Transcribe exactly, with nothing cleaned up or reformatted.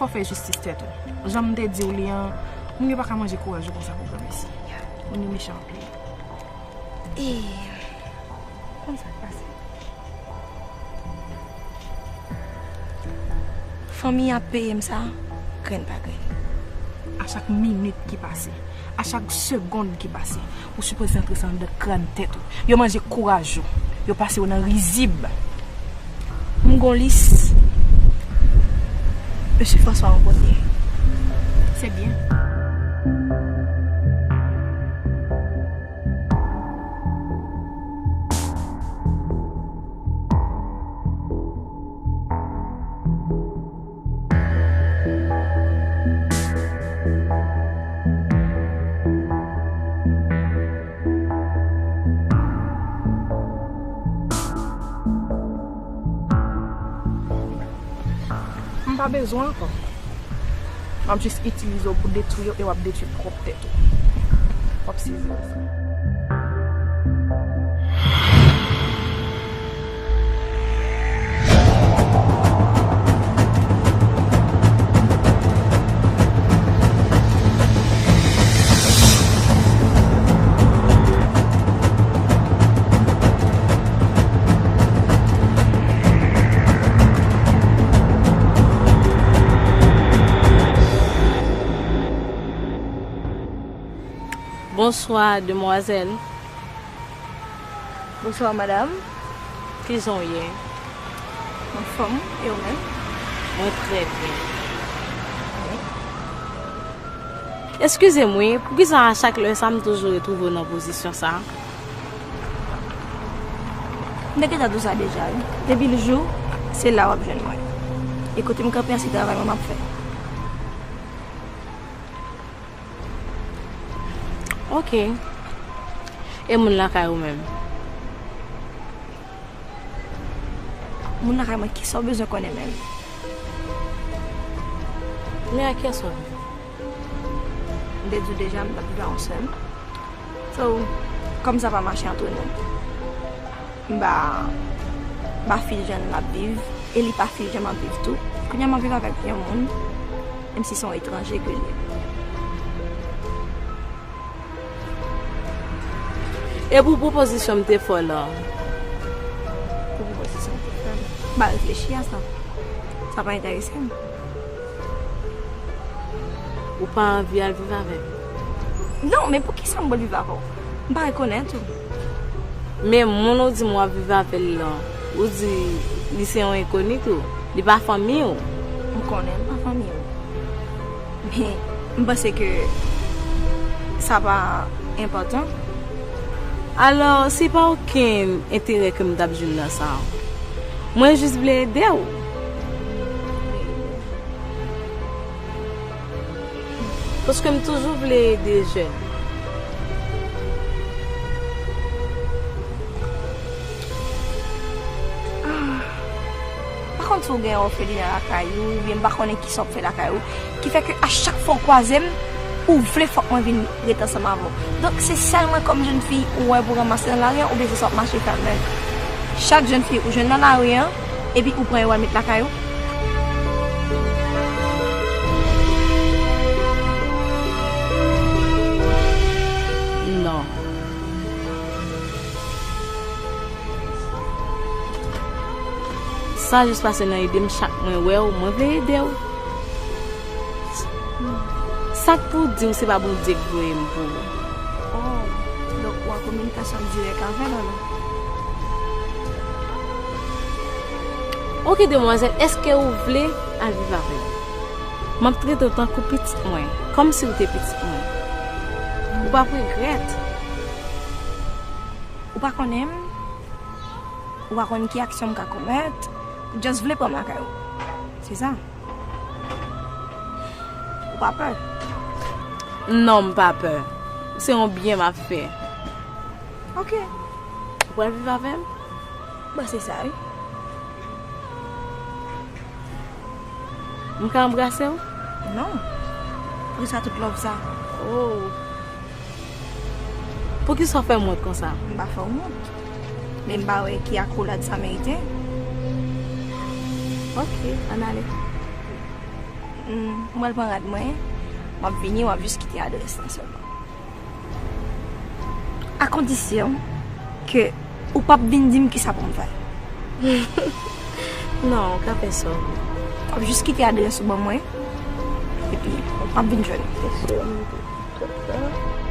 Fò w fè jistis tèt ou. Jan m te di w li an, moun yo pa ka manje kouraj ou konsa pou granmesi. Moun yo mechan anpil. E, konn sa k pase? Fanmi ap peye m sa, grenn pa grenn. A chak minit ki pase, a chak segonn ki pase, ou sipoze antre sa anndan kràn tèt ou. Yo manje kouraj ou. Yo pase w nan rizib. M gon lis. Mesye François an premye. Se byen. M pa bezwen ankò. M ap jis itilize w pou detwi w e w ap detwi pwòp tèt ou. W ap sezi konsa. Bonswa, demwazèl. Bonswa, madanm. Kijan w ye? Anfòm, e ou menm? Mwen trè byen. Eskize m wi, poukisa a chak lè sa m toujou retwouve w nan pozisyon sa a? M te gentan di w sa deja wi. Depi l jou, se la w ap jwenn mwen. E kote m kanpe a, se travay mwen m ap fè. Ok. E moun lakay ou menm? Moun lakay mwen, kisa w bezwen konnen menm? Men a kiyès w ap viv? M te di w deja, m t ap viv ak yon sè m. So, kòm sa pa mache ant nou, m ba, m ba fi l jan l ap viv, e li pa fi l jan m ap viv tou. Kounye a m ap viv avèk yon moun, menm si se yon etranje ke l ye. E pou pwopozisyon m te fè w lan? Pou pwopozisyon m te fè w? M pa reflechi a sa. Sa pa enterese m. Ou pa anvi al viv avè m? Non, men poukisa m pral viv avè w? M pa rekonèt ou. Men moun ou di m w ap viv avè l lan, ou di li se yon enkoni tou. Li pa fanmi w. M konnen l pa fanmi w. Men, m panse ke sa pa enpòtan. Alò, se pa okenn enterè ke m t ap jwenn nan sa. Mwen jis vle ede w. Paske m toujou vle ede jèn. Ah, m pa konn si w gen òfelina lakay ou, oubyen m pa konnen kisa w ap fè lakay ou, ki fè ke a chak fwa w kwaze m, ou vle fòk mwen vin ret ansanm avè w. Donk, se sèl mwen kòm jèn fi ou wè pou ranmase nan lari a, oubyen se sa w ap mache fè avè m? Chak jèn fi ou jwenn nan lari a, epi ou pran yo al met lakay ou? Non. Sa jis pase nan ide m, chak mwen wè w, mwen vle ede w. Sa k pou di w se pa Bondye k voye m pou ou? Oh, donk ou an kominikasyon dirèk avè l alò? Oke, demwazèl, èske ou vle al viv avè m? M ap trete w tankou pitit mwen, kòmsi w te pitit mwen. Ou p ap regrèt. Ou pa konnen m, ou pa konn ki aksyon m ka komèt, ou just vle pran m lakay ou. Se sa. Ou pa pè? Non, m pa pè. Se yon byen m ap fè. Oke. Ou pral viv avè m? Bon, se sa, wi. M ka anbrase w? Non. Poukisa tout love sa? Oh. Poukisa w fè m wont konsa? M pa fè w wont. Men m pa wè ki akolad sa merite. Oke, ann ale. Hmm, mwen pral pran rad mwen, m ap vini, w ap jis kite adrès lan sèlman. A kondisyon ke ou p ap vin di m kisa pou m fè. Non, ou ka fè sa w vle. W ap jis kite adrès ou ban mwen, epi m ap vin jwenn ou.